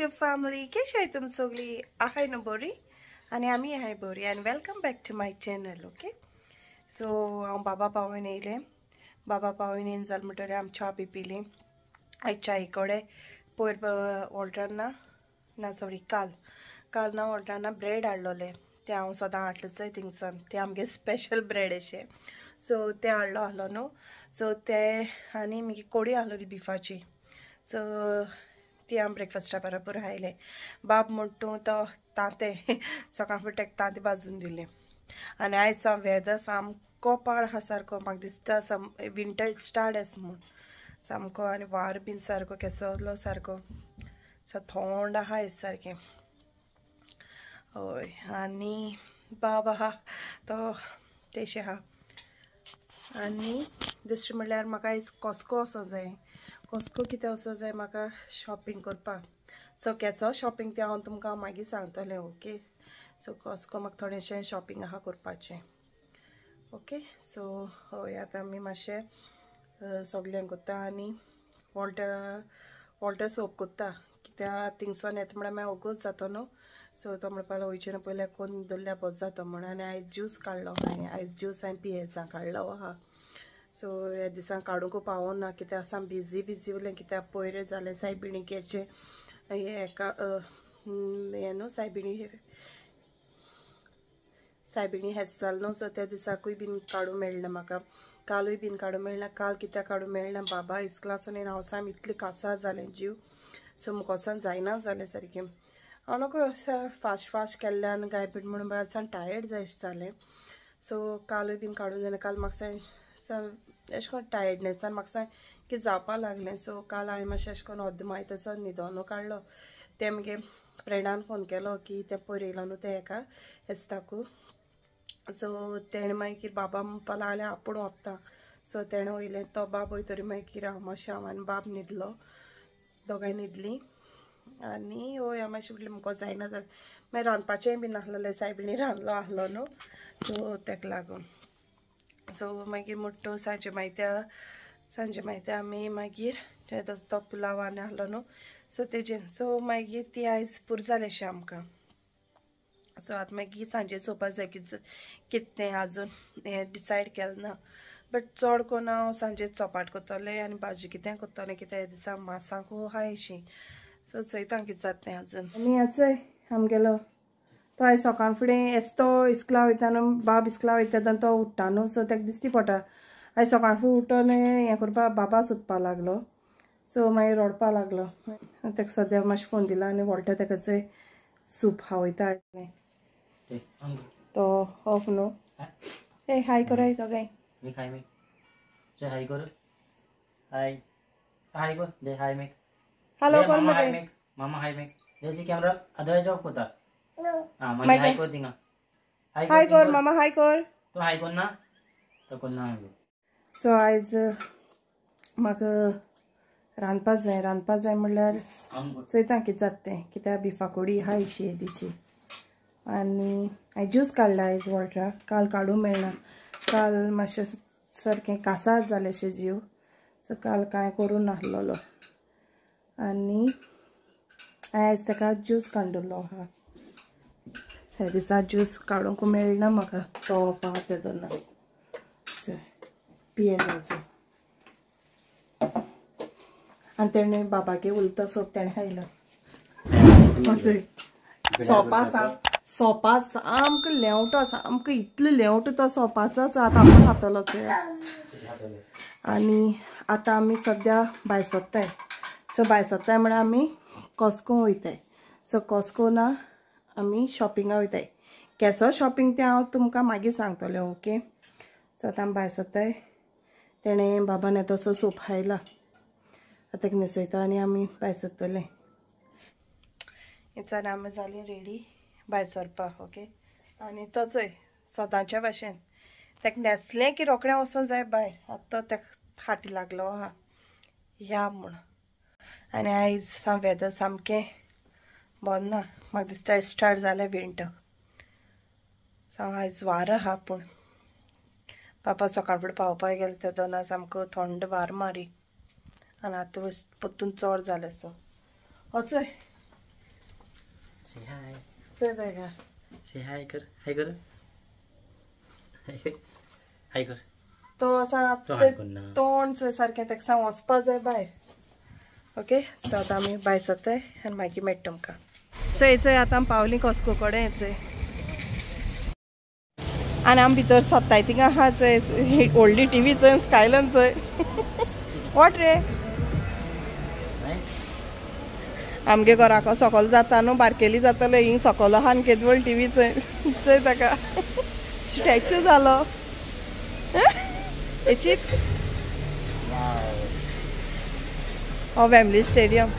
YouTube family, कशी आहे तुम सगळी? आहाय न्हू बरी? आनी आमी आहाय बरी. And welcome back to my channel. Okay, so हांव बाबा पावोवन येयलें. बाबा पावोवन येवन जालें म्हणटकीर आमी च्या बी पिली. आयज च्याये कडेन पयर वॉल्टरान ना सॉरी काल काल ना वॉल्टरान ब्रेड हाडलोले. ते हांव सदां हाडटा चोय थिंगसान, ते आमगे स्पेशल ब्रेड अशें. सो ते हाडलो आहलो न्हू. सो ते आनी मागीर कोडी आहलोली बिफाची. सो ती आमी ब्रेकफास्टा बरोबर खायले. बाब म्हणटा तो तांतें सकाळ फुडें ताका तांतें भाजून दिलें. आनी आयज साम वेदर सामको पाड आहा सारको. म्हाका दिसता साम विंटर स्टार्ट आसा म्हूण सामको. आनी वार बीन सारको केसलो सारको सो थोंड आहा आयज सारकें. हय, आनी बाब आहा तो तेशें आहा. आनी दुसरें म्हणल्यार म्हाका आयज कॉस्को वचों जाय. कॉस्को कितें वचों जाय म्हाका शॉपिंग करपाक. सो केसो शॉपिंग तें हांव तुमकां मागीर सांगतलें. ओके, सो कॉस्को म्हाका थोडेशें शॉपिंग आहा करपाचें. ओके, सो हय आतां आमी मातशें सगळें करता आनी वॉल्टर सोप करता. कित्याक थिंगसोन येता म्हळ्यार मागीर ओगोच जातो न्हू. सो तो म्हणपाक लागलो वयचे पयलें कोन्न दवरल्यार बरो जाता म्हूण. आनी आयज ज्यूस काडलो हांवें. आयज ज्यूस हांवें पियेसां काडलो आहा. सो ह्या दिसान काडूंक पावना कित्याक साम बिजी बिजी उरलें. कित्याक पयर जालें सायबिणीकेचें हें एका हें न्हू, सायबिणी सायबिणी हेस जालें न्हू. सो त्या दिसाकूय बीन काडूंक मेळना म्हाका. कालूय बीन काडूंक मेळना. काल कित्याक काडूंक मेळना बाबा इस्कलासून येवन हांव साम इतलें कासार जालें जीव. सो म्हाका वचोन जायना जालें सारकें. हांव नको फास्ट फास्ट केल्ल्यान गाय बीन म्हणून साम टायर्ड जाय जालें. सो कालूय बीन काडूंक जायना. काल म्हाका अशें करून टायर्डनेसान म्हाका कितें जावपाक लागलें. सो काल हांवें मातशें अशें करून अर्द मायताचो न्हिदोनू काडलो. तें मगे फ्रेंडान फोन केलो की तें पयर येयलो न्हू तें हेका हेस्ताकू. सो तेणें मागीर बाबा म्हणपाक लागलें आपूण वता. सो तेणें वयलें तो बाब वयतरी मागीर हांव मातशें हांव आनी बाब न्हिदलो. दोगांय न्हिदलीं. आनी हय हांव मातशें म्हणलें म्हाका जायना जालें. मागीर रांदपाचेंय बीन आसलेलें. सायबिणी रांदलो आसलो न्हू, सो तेका लागून. सो मागीर मोट्टो सांजे मायत्या आमी मागीर तो पुलाव आनी आसलो न्हू, सो तेजेर. सो मागीर ती आयज पुरो जालें अशें आमकां. सो आतां मागीर सांजे चोवपा जाय कितें तें आजून हें डिसायड केलें ना. बट चड करून हांव सांजे चपाट करतलें आनी भाजी कितें करतलें. कित्याक ह्या दिसा मासांकू आहाय अशीं. सो चोयता कितें जाता तें आजून. आनी चोय आमगेलो तो आयज सकाळ फुडें एस तो इस्कला वयता न्हू, बाब इस्कला वयता तेन्ना तो उठ्ठा न्हू. सो ताका दिसती पडटा. आयज सकाळ फुडें उठोन हें करपाक बाबा सोदपाक लागलो. सो मागीर रडपाक लागलो. ताका सद्या मातशें फोन दिला आनी वॉल्टर ताका चोय सूप खावयता. तो ऑफ न्हू. ए हाय कराय दोगांय. हाय कर, हाय हाय कर दे, हाय मेक, हॅलो कर मरे मामा, हाय मेक देसी कॅमेरा अदरवाइज ऑफ करता. हां हाय कर थिंगा, हाय कर मामा, हाय कर. तू हाय कर ना, तो कर ना. सो आयज म्हाका रांदपा जाय. रांदपा जाय म्हणल्यार चोयता कितें जाता तें. कित्याक बिफा कोडी आहा अशी येदीची. आनी हांवें ज्यूस काडला आयज वॉल्टरा. काल काडूंक मेळना. काल मातशें सारकें कासार जालें अशें जीव. सो काल कांय करूं नासलेलो. आनी हांवें आयज ताका ज्यूस काडून दवरलो आहा. ह्या दिसा ज्यूस काडूंक मेळना म्हाका. तो ऑफ आहा तेन्ना पियेजाचो. आनी तेणें बाबागे उलता सोप तेणें खायलो. सोपा सोपा सामको लेंवटो, सामको इतलो लेंवटो तो सोपाचोच आतां आपूण खातलो ते. आनी आतां आमी सद्या भायर सोदताय. सो भायर सोदताय म्हळ्यार आमी कॉस्को वयताय. सो कॉस्को ना आमी शॉपिंगा वयताय. केसो शॉपिंग तें हांव तुमकां मागीर सांगतलें. ओके, सो आतां आमी भायर सोदताय. तेणें बाबान तसो सोप खायला. आतां ताका न्हेसयता आनी आमी भायर सोदतलें. इचान आमी जालीं रेडी भायर सरपाक. ओके, आनी तो चोय सदांच्या भाशेन ताका न्हेसलें की रोखडें वचोंक जाय भायर. आतां तो ताका फाटी लागलो आहा या म्हूण. आनी आयज साम वेदर सामकें बरें ना. म्हाका दिसता स्टार्ट जालें विंटर. साम आयज वारो आहा. पूण पापा सकाळ फुडें पावपाक गेले तेन्ना सामको थंड वार मारी. आनी आतां परतून चड जालें. सो हो चोय से हाय. चोय ताका. से हाय कर. हाय कर. हाय कर. तो असा तोंड चोय सारकें ताका सांग वचपा जाय भायर. ओके सो आतां आमी भायर सरताय आनी मागीर मेळटा तुमकां. सो चोय आतां आमी पावलीं कॉस्को कडेन चोय आनी आमी भितर सोदताय थिंगा आहा चोय व्हडली टीवी चोय स्कायलन चोय. What रे आमगे घराको सकल जाता न्हू बारकेली जातलो हिंग सकल आहा आनी केदी व्हडली टीवी चोय चोय ताका स्टॅच्यू जालो हेची. हो वेम्बली स्टेडियम.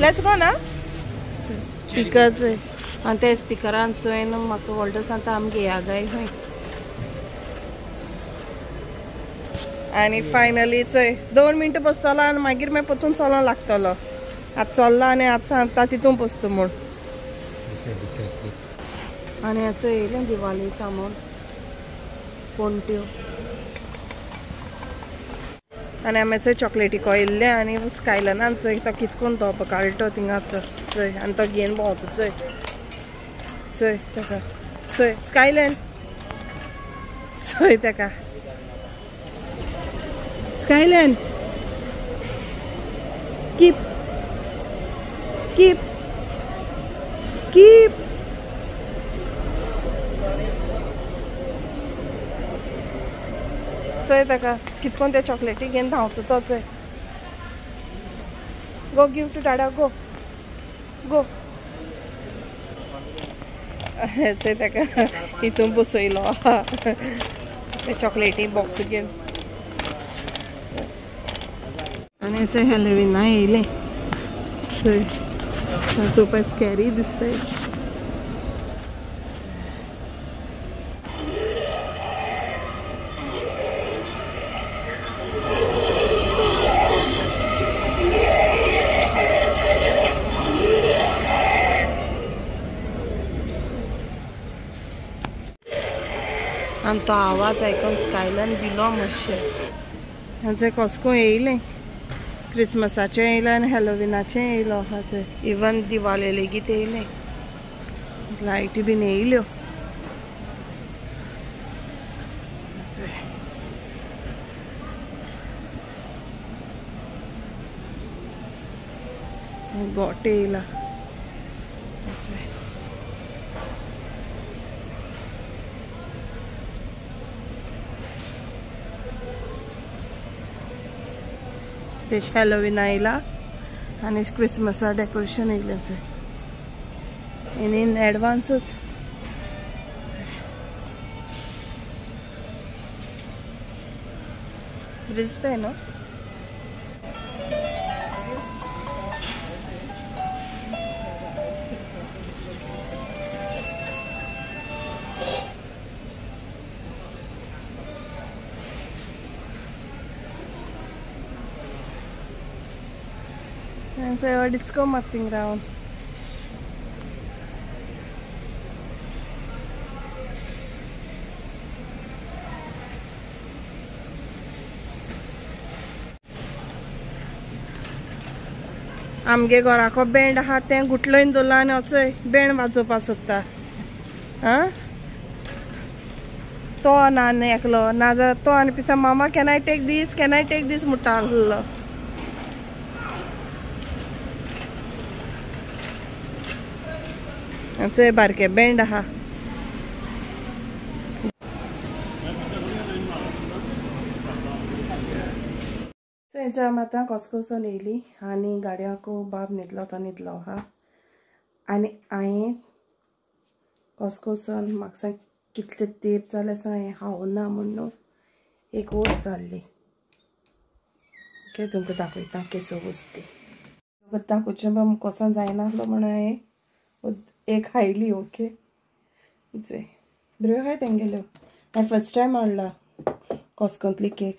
Let's go ना. स्पीकर चोय आनी ते स्पिकरान चोय न्हू म्हाका व्हडलो सांगता आमी घेया गाय खंय. आनी फायनली चोय 2 मिनटां बसतलो आनी मागीर मागीर परतून चलोंक लागतलो. आतां चल्ला आनी आतां सांगता तितून बसता म्हूण. आनी हें चोय येयलें दिवाळी सामान पणट्यो. आनी आमी चोय चॉकलेटी येयल्ले आनी स्कायलनान चोय तो कितकोन तो काडटो थिंगा चोय आनी तो घेवन भोंवता चोय चोय ताका चोय स्कायलन चोय ताका. स्कायलन कीप कीप कीप. चोय ताका कितकोन ते चॉकलेटी घेवन धांवता तो चोय. Go give to Dada go go. चोय ताका हितून बसयलो ते चॉकलेटी बॉक्स घेवन. आनी चोय हॅलोविना येयलें चोय चोवपाक स्कॅरी दिसता. आनी तो आवाज आयकून स्कायलन बिलो मातशें. आनी कॉस्को येयलें क्रिसमसाचें येयलें आनी हॅलोविनाचें येयलो आहा चोय. इवन दिवाळे लेगीत येयलें लायटी बीन येयल्यो. गोटे येयला. हॅलोविन आयला आनी क्रिसमसा डेकोरेशन येयलें आनी इन एडवान्सूच. दिसताय न्हू. So disco मात रावन. आमगे घराको बँड आहा तें गुटलोन दवरलां आनी वचय बँड वाजोवपाक सोदता. आं तो ना आनी एकलो नाजाल्यार तो आनी पिसा मामा can I take this can I take this म्हणटा आसलो. चोय बारके बँड आहा. सो आमी आतां कॉस्कोसून येयली आनी गाडयांक बाब न्हिदलो तो न्हिदलो आहा. आनी हांवें कॉस्कोसून म्हाका सांग कितले तेंप जाले सांग हांवें खावना म्हूण न्हू एक वस्त हाडली. ओके तुमकां दाखयता केसो वस्त ती. दाखोवचें मुकोसान जायना आसलो म्हूण हांवें एक खायली. ओके चोय बऱ्यो आहाय तेंगेल्यो. हांवें फर्स्ट टायम हाडला कॉस्कोंतली केक.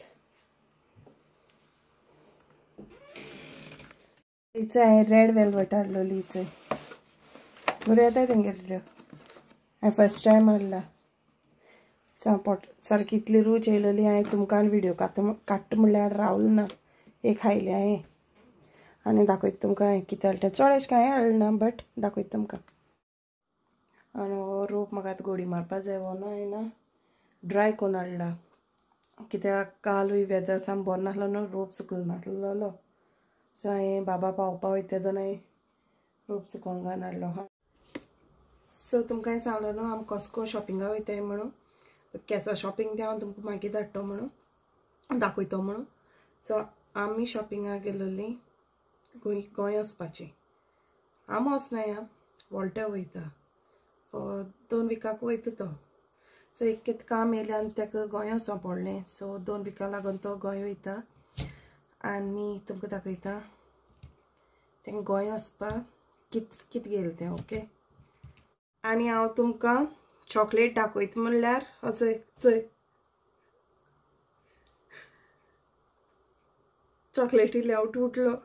चोय हांवें रेड वेलवेट हाडलोली चोय बऱ्यो येताय तेंगेल्यो. हांवें फर्स्ट टायम हाडला. पोट सारकी इतली रूच येयलेली हांवें तुमकां व्हिडियो काडटा म्हणल्यार रावल ना. एक खायली हांवें. आनी दाखयता तुमकां हांवें कितें हाडलें. चड अशें कांय हाडलें ना बट दाखयता तुमकां. आनी हो रोप म्हाका आतां गोडी मारपा जाय. हो ना हांवें ना ड्राय करून हाडला कित्याक कालूय वेदर सामको बरो नासलो न्हू, रोप सुकलो नासलो. सो हांवें बाबा पावपा वयता तेदोन हांवें रोप सुकोवंक घालून हाडलो. सो तुमकां हांवें सांगलो न्हू आमी कॉस्को शॉपिंगा वयताय म्हणून. केसो शॉपिंग तें हांव तुमकां मागीर धाडटो म्हणून दाखयतो म्हणून. सो आमी शॉपिंगाक गेलोली गोंय वचपाची. आमी वचनाय आं, वॉल्टर वयता 2 विकाक वयता तो. सो एक कितें काम येयलें आनी ताका गोंय वचों पडलें. सो 2 विकां लागून तो गोंय वयता आनी तुमकां दाखयता तें गोंय वचपाक कित कित गेलें तें. ओके आनी हांव तुमकां चॉकलेट दाखयता म्हणल्यार अचय चय चॉकलेटी लेवट उठलो.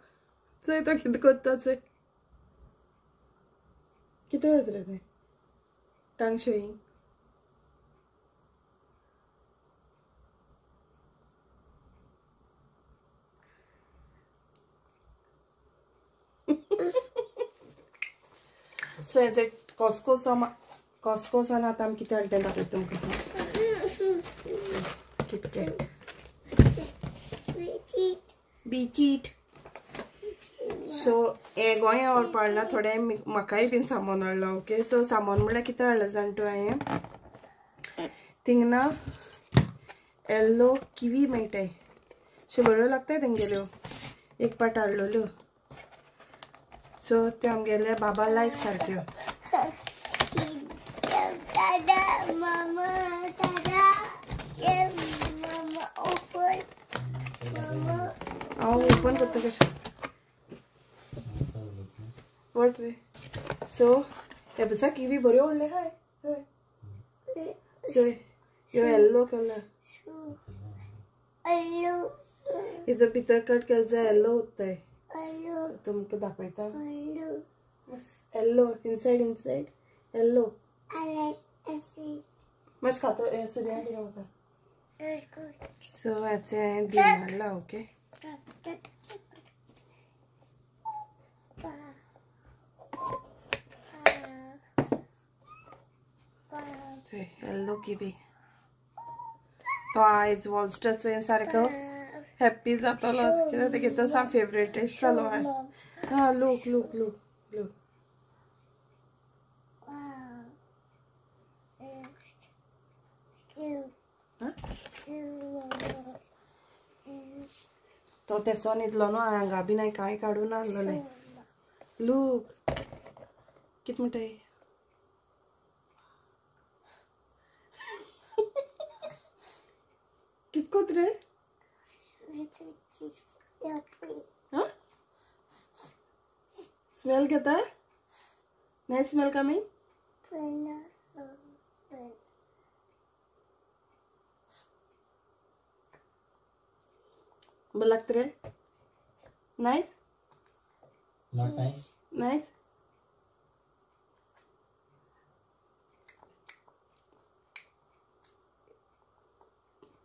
चय तो कितें करता चय, कितें जाता रे तें टांग शोईंग. सो हेजे कॉस्को सान आतां आमी कितें हाडलें तें दाखयता तुमकां. KitKat बिकीट. सो हें गोंया व्हरपा हाडलां थोडें म्हाकाय बीन सामान हाडलां. ओके सो सामान म्हणल्यार कितें हाडलां जाण तूं हांवें थिंगा येल्लो किवी मेळटाय अश्यो बऱ्यो लागताय तेंगेल्यो. एक पाट हाडलेल्यो. सो त्यो आमगेले बाबा लायक सारक्यो. हांव ओपन करता कशें what रे. सो हे बसा किवी बऱ्यो व्हडले हाय. चोय चोय ह्यो येल्लो कलर हिजो भितर कट केलो जाल्यार येल्लो उत्ताय. तुमकां दाखयता येल्लो इनसायड इनसायड येल्लो. मातशें खातो सुर्या कितें म्हाका. सो हाचें हांवें दिवन हाडलां. ओके येल्लो किवी. तो आयज वॉलस्टर चोय सारको हॅप्पी जातलो कित्याक तेगे तो साम फेवरेट एश जालो. हां लूक लूक लूक लूक. तो तेसो न्हिदलो न्हू हांगा बीन हांवें कांय काडूं नासलें. लूक कितें म्हणटाय. कितें कोत रे? स्मेल घेता? Nice smell coming. बरं लागतं रे? Nice? Not nice. Nice?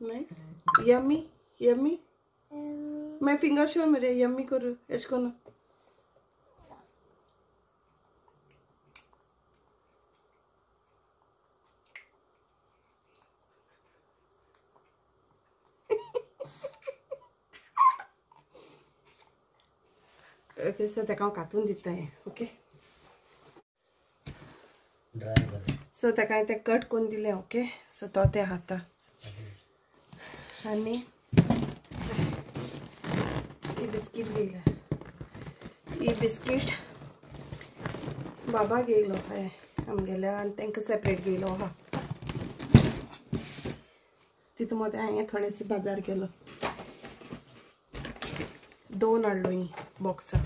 Nice? Yummy? Yummy? My finger show me रे यम्मी करू एश कोन. ओके सो ताका हांव कातून दिता. ओके सो ताका हांवें तें कट करून दिलें. ओके सो तो तें खाता. आनी ही बिस्कीट घेयल्या. ही बिस्कीट बाबा घेयलो हय आमगेल्या आनी तांकां सेपरेट घेयलो आहा. तितून मदें हांवें थोडेशें बाजार केलो. 2 हाडलो ही बॉक्सां.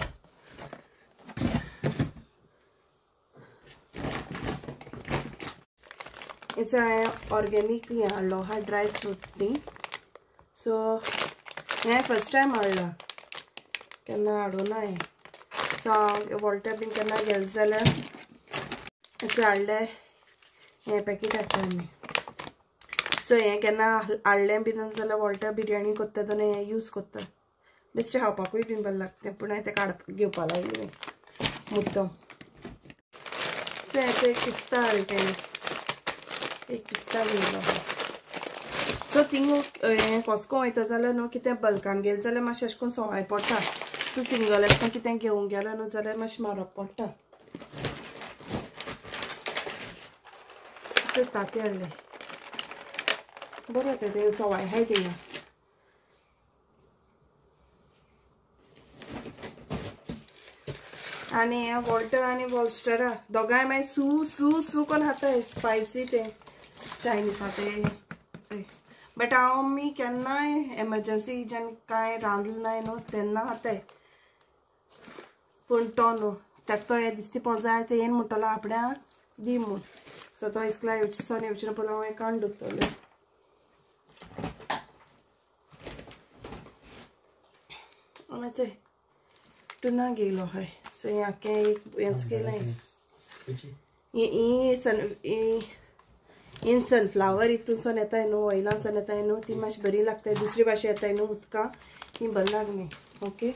हेचो हांवें ऑर्गेनीक हें हाडलो आहा ड्राय फ्रूट न्ही. सो हें फर्स्ट टायम हाडलां, केन्ना हाडूं ना हांवें. सो हांव वॉल्टर बीन केन्ना गेलें जाल्यार हेचें हाडलें हें पॅकेट हाडटा आमी. सो हें केन्ना हाडलें बीन जाल्यार वॉल्टर बिरयानी करता तेन्ना हें यूज करता. बेश्टें खावपाकूय बीन बरें लागता पूण हांवें तें काडप घेवपा लायलें मुद्दम. सो हें एक पिस्ता हाडलें तेणें, एक पिस्ता घेयलो. सो थिंग हें कॉस्को वयता जाल्यार न्हू कितें बल्कान गेलें जाल्यार मातशें अशें करून सवाय पडटा. तूं सिंगल अशें करून कितें घेवंक गेलो न्हू जाल्यार मातशें म्हारग पडटा. तांती हाडलें बरें जाता तें सवाय आहाय थिंगा. आनी हें वॉल्टर आनी वॉलस्टरा दोगांय मागीर सू सू सू कोन्न खाताय स्पायसी तें चायनीसा तें. बट हांव मी केन्नाय एमरजंसी जेन्ना कांय रांदलें ना न्हू तेन्ना खाताय. पूण तो न्हू ताका तो हें दिसती पडलो जाय तें येन म्हणटलो आपण्या दी म्हूण. सो तो इस्कुला येवचे सन येवचे ना पयलीं हांव हें काडून दवरतलें. मातशें टुना घेयलो हय. सो हें आख्खें एक हेंच केलें इन सनफ्लावर हितूनसून येताय न्हू ऑयलानसून येताय न्हू ती मातशी बरी लागताय. दुसरी भाशे येताय न्हू उदकां ती बरी लागली. ओके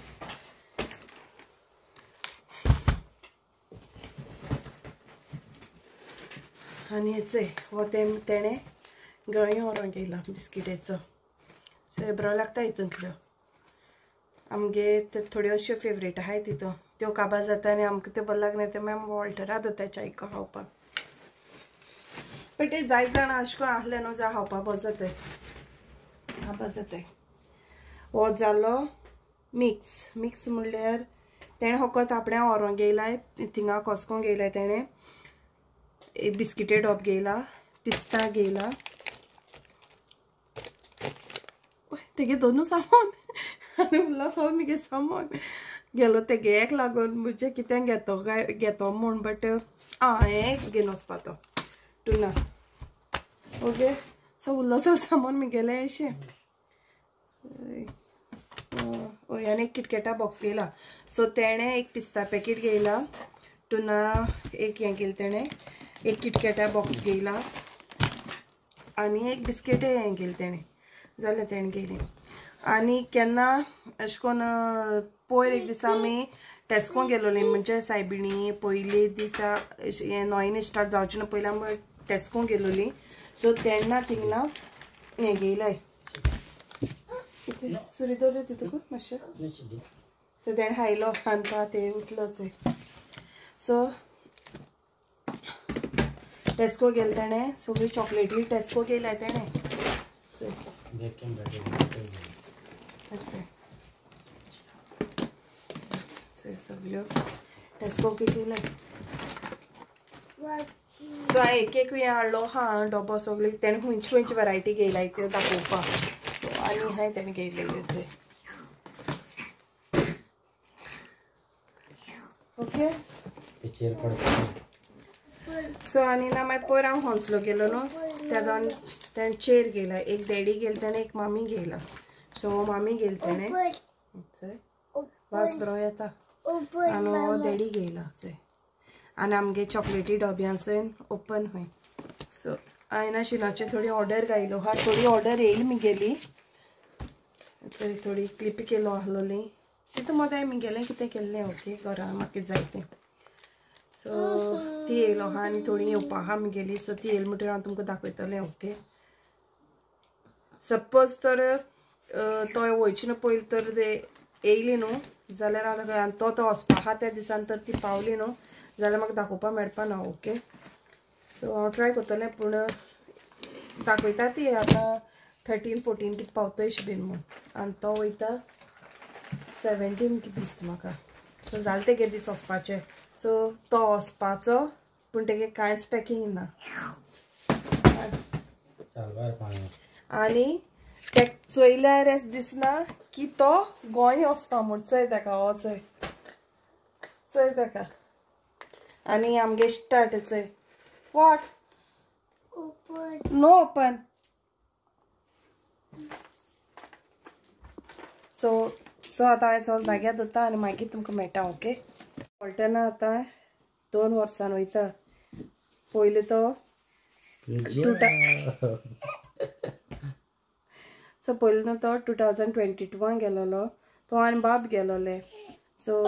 आनी हेचय हो तेणें गळयो व्हरोंक येयला बिस्किटेचो. सो हे बरो लागता हितूंतल्यो. आमगे थोड्यो अश्यो फेवरेट आहाय तितून त्यो काबार जाता आनी आमकां त्यो बरें लागना ते मागीर वॉल्टरा दवरता च्यायको खावपाक. बट जायत जाणां अशें करून आहलें न्हू जाल्यार खावपाक बरें जाताय काबार जाताय. हो जालो मिक्स. मिक्स म्हणल्यार तेणें फकत आपणें व्हरोंक येयलाय थिंगा कॉस्कोंक येयलाय तेणें एक बिस्किटे डोब घेयला, पिस्ता घेयला, तेगे दोनू सामान आनी उरला सगळो मुगे सामान गेलो तेगे एक लागून म्हणजे कितें घेतो काय घेतो म्हूण. बट आं हें घेवन वचपा तो टुना. ओके सो उरलो सगळो सामान मुगेलें अशें. हय आनी एक किटकेटा बॉक्स घेयला. सो तेणें एक पिस्ता पॅकेट घेयला, टुना एक हें घेयलें तेणें, एक किटकेटा बॉक्स घेयला आनी एक बिस्किटे हें घेयलें तेणें. जालें तेणें घेयलें. आनी केन्ना अशें करून पयर एक दिसा आमी टेस्को गेलोली म्हणजे सायबिणी पयले दिसा हें नोयेन स्टार्ट जावचें ना पयलीं आमी टेस्को गेलोली. सो तेन्ना थिंगना हें घेयलाय सुरी दवरली तितून मातशें. सो तेणें खायलो आनी ते उठलोच. सो टेस्को गेले तेणें सगळी चॉकलेटी टेस्को घेयलाय तेणें. सगळ्यो टेस्को घेयलाय. सो हांवें एक एक हें हाडलो हा डबो सगळी तेणें खंयची खंयची वरायटी घेयलाय त्यो दाखोवपाक. सो आनी हांवें तेणें घेयलेली. ओके सो आनी ना मागीर पयर हांव होन्सलो गेलो न्हू त्या दोन तेणें चेर घेयला. एक डॅडी घेयला तेणें, एक मामी घेयला. सो मामी घेयला तेणें वास बरो येता आनी हो डॅडी घेयला. आनी आमगे चॉकलेटी डोब्यांचो ओपन हय. सो हांवें ना शिनाचे थोडी ऑर्डर घायलो आहा, थोडी ऑर्डर येयली मुगेली. थोडी क्लिप केलो आहलोली तितून मदें हांवें मुगेलें कितें केल्लें. ओके घरा म्हाका जाय तें. सो ती येयलो आहा आनी थोडी येवपा आहा मुगेली. सो ती येयली म्हणटकीर हांव तुमकां दाखयतलें. ओके सपोज तर तो वयचे न्हू पयलीं तर येयली न्हू जाल्यार हांव दाखय आनी तो तो वचपा आहा त्या दिसान तर ती पावली न्हू जाल्यार म्हाका दाखोवपाक मेळपा ना. ओके सो हांव ट्राय करतलें पूण दाखयता ती आतां 13 14 कितें पावतय बीन म्हूण आनी तो वयता 17 कितें दिसता म्हाका. सो जालें तेगे दीस वचपाचे. सो तो वचपाचो पूण तेगे कांयच पॅकिंग ना. आनी तेका चोयल्यार दिसना की तो गोंय वचपा म्हूण. चोय ताका, हो चोय चोय ताका. आनी आमगे स्टार्ट चोय. What no open. So so आतां हांवें सगळें जाग्यार दवरता आनी मागीर तुमकां मेळटा. ओके वॉल्टना आतां 2 वर्सान वयता. पयलीं तो सो पयलीं न्हू तो 2022 गेलोलो. तो आनी बाब गेलोले. सो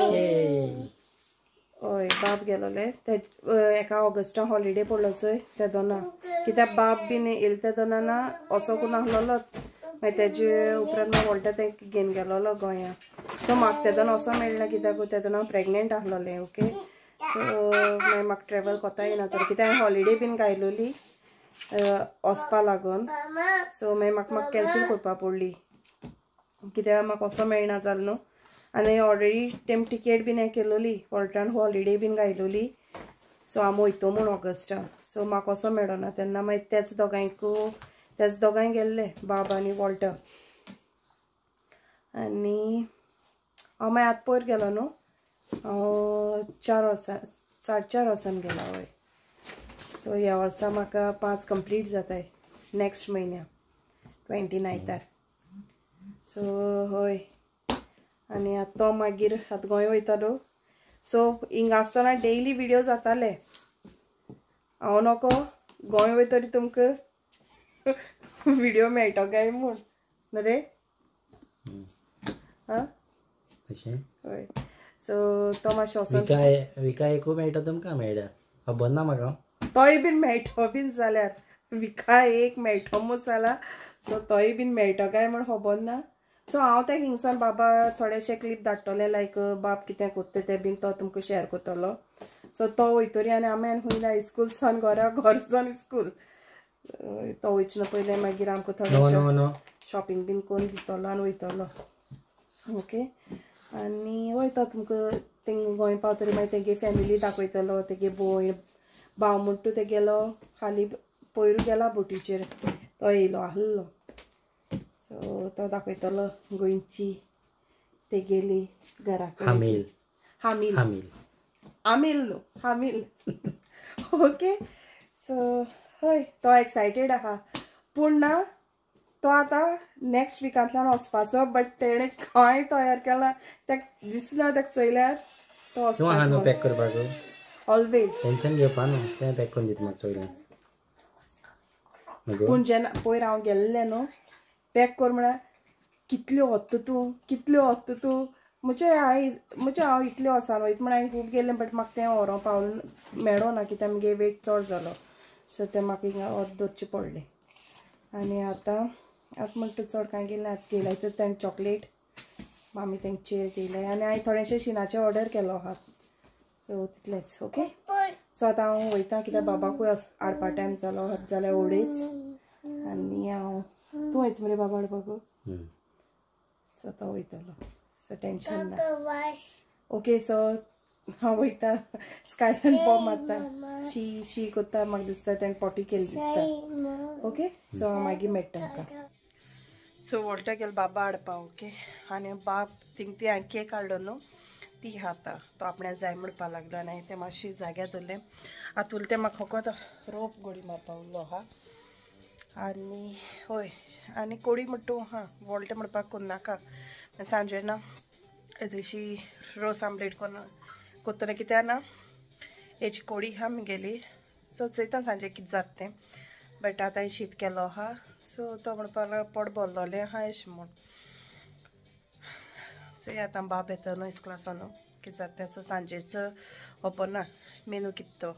हय बाब गेलोले ते एका ऑगस्टा हॉलिडे पडलो चोय तेदोना, कित्याक बाब बीन येयले तेदोना ना असो कोण आहलोलो. मागीर तेजे उपरांत मागीर वॉल्टर तें घेवन गेलोलो गोंया. सो म्हाका तेदोना असो मेळना कित्याक तेदोना हांव प्रेगनेंट आहलोलें. ओके सो मागीर म्हाका ट्रेवल कोता येना तर, कित्याक हांवें हॉलिडे बीन घायलोली वचपा लागून. सो मागीर म्हाका म्हाका कॅन्सील करपा पडली कित्याक म्हाका असो मेळना जालो न्हू. आनी ऑलरेडी तेम टिकेट बीन हें केलोली, वॉल्टरान हॉलिडे बीन घायलोली. सो आमी वयतो म्हूण ऑगस्टा. सो म्हाका असो मेळना तेन्ना मागीर तेच दोगांय गेल्ले, बाब आनी वॉल्टर. आनी हांव मागीर आतां पयर गेलो न्हू, हांव 4 वर्सां 4.5 वर्सान गेला. हय सो ह्या वर्सा म्हाका 5 कंप्लीट जाताय नेक्स्ट म्हयन्या 29. सो हय आनी आतां तो मागीर आतां गोंय वयतालो. सो हिंगा आसतना डेली विडियो जाताले. हांव नको गोंय वयतरी तुमकां विडियो मेळटो काय म्हूण न्हू रे. आं हय सो तो मातशें वचोन विका एकू मेळटा तुमकां मेळटा खबर ना म्हाका, तोय बीन मेळटो बीन जाल्यार विका एक मेळटो म्हूण जाला. सो तोय बीन मेळटो काय म्हूण खबर ना. सो हांव तें हिंगसून बाबा थोडेशे क्लिप धाडटले, लायक बाब कितें कोत्ता तें बीन तो तुमकां शेअर करतलो. सो तो वयतरी आनी आमी आनी हुंय ना स्कूल सान घरा, घर सान स्कूल. तो वयचे ना पयलें मागीर आमकां थोडेशें शॉपिंग बीन करून दितलो आनी वयतलो. ओके आनी वय तो तुमकां तेंग गोंय पावतरी मागीर तेगे फॅमिली दाखयतलो, तेगे भयण भाव म्हणटा ते गेलो हालीं पयर गेला बोटीचेर, तो येयलो आहलो. सो तो दाखयतलो गोंयची तेगेली घरा कडेन. हामील आमील न्हू हामील. ओके सो हय तो एक्सायटेड आहा, पूण ना तो आतां नेक्स्ट विकांतल्यान वचपाचो, बट तेणें कांय तयार केला तेका दिसना तेका चोयल्यार तो वचपाचो. पॅक करपाक ऑलवेज टेन्शन घेवपा न्हू, तें पॅक करून दिता म्हाका चोयल्यार. पूण जेन्ना पयर हांव गेल्लें न्हू पॅक कर म्हळ्यार कितल्यो वता तूं, कितल्यो वता तूं, म्हणजे हांव म्हणजे हांव इतल्यो वचना वयता म्हण हांवें खूब गेलें, बट म्हाका तें व्हरोंक पावल मेळो ना कित्याक मुगे वेट चड जालो. सो तें म्हाका हिंगा वत दवरचें पडलें. आनी आतां आतां म्हणटा चड कांय गेलें, आतां गेलाय तर तेणें चॉकलेट मामी तेंचेर गेलाय. आनी हांवें थोडेशें शिनाचें ऑर्डर केलो आहा. सो तितलेंच. ओके सो आतां हांव वयता कित्याक बाबाकूय हाडपा टायम जालो जाल्यार ओडेच. आनी हांव तूं वयता मरे बाबा हाडपाक? सो तो वयतलो, सो टेंशन ना. ओके सो हांव वयता स्कायलान पॉप मारता, शी शी कोत्ता म्हाका दिसता तेणें पोटी केली दिसता. ओके सो हांव मागीर मेळटा ताका. सो वॉल्टर गेलो बाबा हाडपा. ओके आनी बाब थिंग ती हांवें केक हाडलो न्हू ती खाता, तो आपणाक जाय म्हणपा लागलो आनी हांवें तें मातशें जाग्यार दवरलें. आतां उरलें तें म्हाका फकत रोप गोडी मारपा उरलो आहा. आनी हय आनी कोडी म्हणटा हां वॉल्टर म्हणपाक कोन्नाका सांजे ना तशी रोस आमलेट कोन्न कोत्तना कित्याक ना हेची कोडी आहा मुगेली. सो चोयता सांजे कितें जाता तें, बट आतां शीत केलो आहा. सो तो म्हणपाक लागलो पोट भरलोलें आहा अशें म्हूण. चोय आतां बाब येता न्हू इस्कुलासान न्हू कितें जाता तें. सो सांजेचो खबर ना मेनू कितें तो,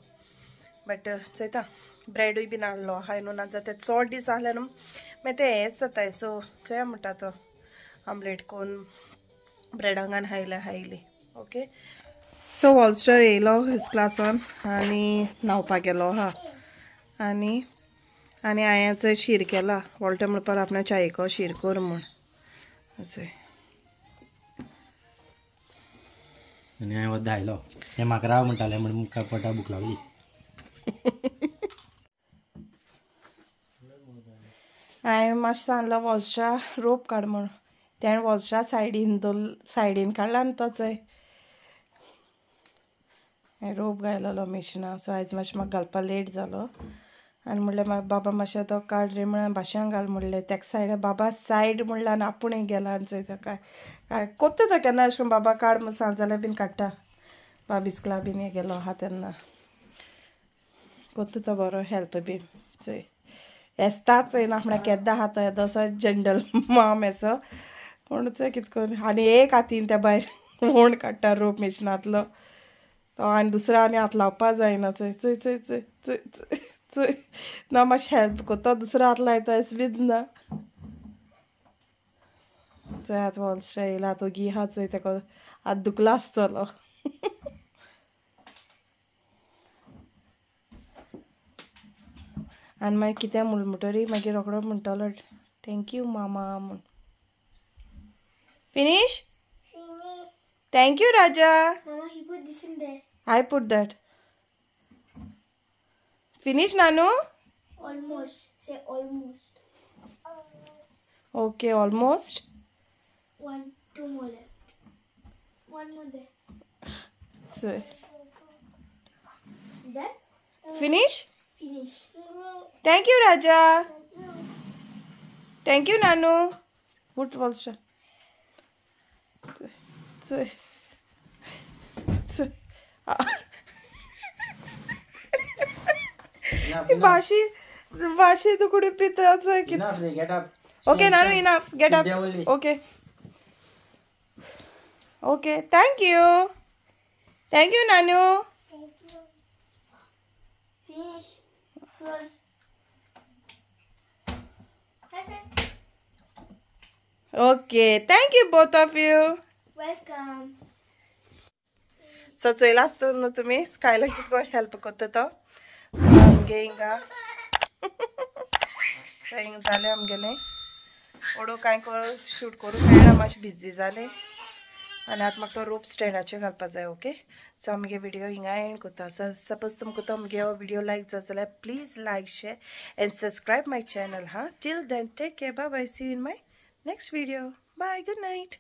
बट चोयता. ब्रेडूय बीन हाडलो आहा न्हू, ना जाल्यार चड दीस आहले न्हू मागीर तें हेंच जाताय. सो चोया म्हणटा तो आमलेट कोन्न ब्रेडांगान हायले हायली. ओके सो वॉलस्टर येयलो इस्कुलासान आनी न्हांवपाक गेलो आहा. आनी आनी हांवें चोय शीर केला. वॉल्टर म्हणपाक आपणा च्यायेको शीर कर म्हूण अशें. आनी हांवें वत धायलो तें म्हाका राव म्हणटालें म्हूण मुखार पोटा भूक लागली. हांवें मातशें सांगलो वॉल्स्ट्रा रोप काड म्हूण, तेणें वॉल्स्ट्रा सायडीन दवर सायडीन काडला आनी तो चोय रोप घायलोलो मिशिना. सो आयज मातशें म्हाका घालपाक लेट जालो. आनी म्हणलें मागीर बाबा मातशें तो काड रे म्हळ्यार भाशेन घाल म्हणलें. तेका सायड बाबा सायड म्हणलें आनी आपूण गेला आनी चोय तो काय काय कोत्ता तो केन्ना अशें करून बाबा काड म्हूण सांग जाल्यार बीन काडटा. बाब इस्कुला बीन हें गेलो आहा तेन्ना कोत्ता तो बरो हेल्प बीन. चोय येसताच चोयना म्हळ्यार केद्दां आहा तो येदोसो जनरल माम येसो कोण चोय कित करून आनी एक हातीन त्या भायर वोण काडटा रोप मिशनांतलो तो आनी दुसरो आनी हात लावपा जायना. चोय चोय चोय चोय चोय चोय चोय ना मातशें हेल्प करता दुसरो हात लायता एस बीन ना. चोय आतां वॉल्स्ट्रा येयला तो गी आहा चोय तेका हात दुखला आसतलो. आनी मागीर कितें म्हणटरी मागीर रोकडो म्हणटलो thank you मामा म्हूण. Finish? Finish. Thank you Raja. Mama, he put this in there. I put that. Finish Nanu? Almost. Say almost. Almost. Okay, almost. 1, 2 more left. 1 more there. Say. Done? Finish? Finish. Finish. Thank you Raja. Thank you. Thank you Nanu. Put bolster. चोय भाशी भाशी तुकडी पिता चोय कितें. Okay Nanu, enough. Get up. Okay okay thank you. Thank you Nanu. Finish. Close. Perfect. Okay, thank you both of you. Welcome. So चोयला आसता न्हू तुमी स्कायला कितको help करता तो आमगे हिंगा. हिंगा जालें आमगेलें ओडो कांय शूट करूंक मेळना मातशें बिजी जालें आनी आतां म्हाका तो रोप स्टँडाचेर घालपा जाय. ओके सो आमगे विडियो हिंगा एंड करता. सो सपोज तुमकां तो आमगे हो विडियो लायक जाता जाल्यार please like share and subscribe my channel. हा, till then take care, bye bye, see you in my next video. Bye, good night.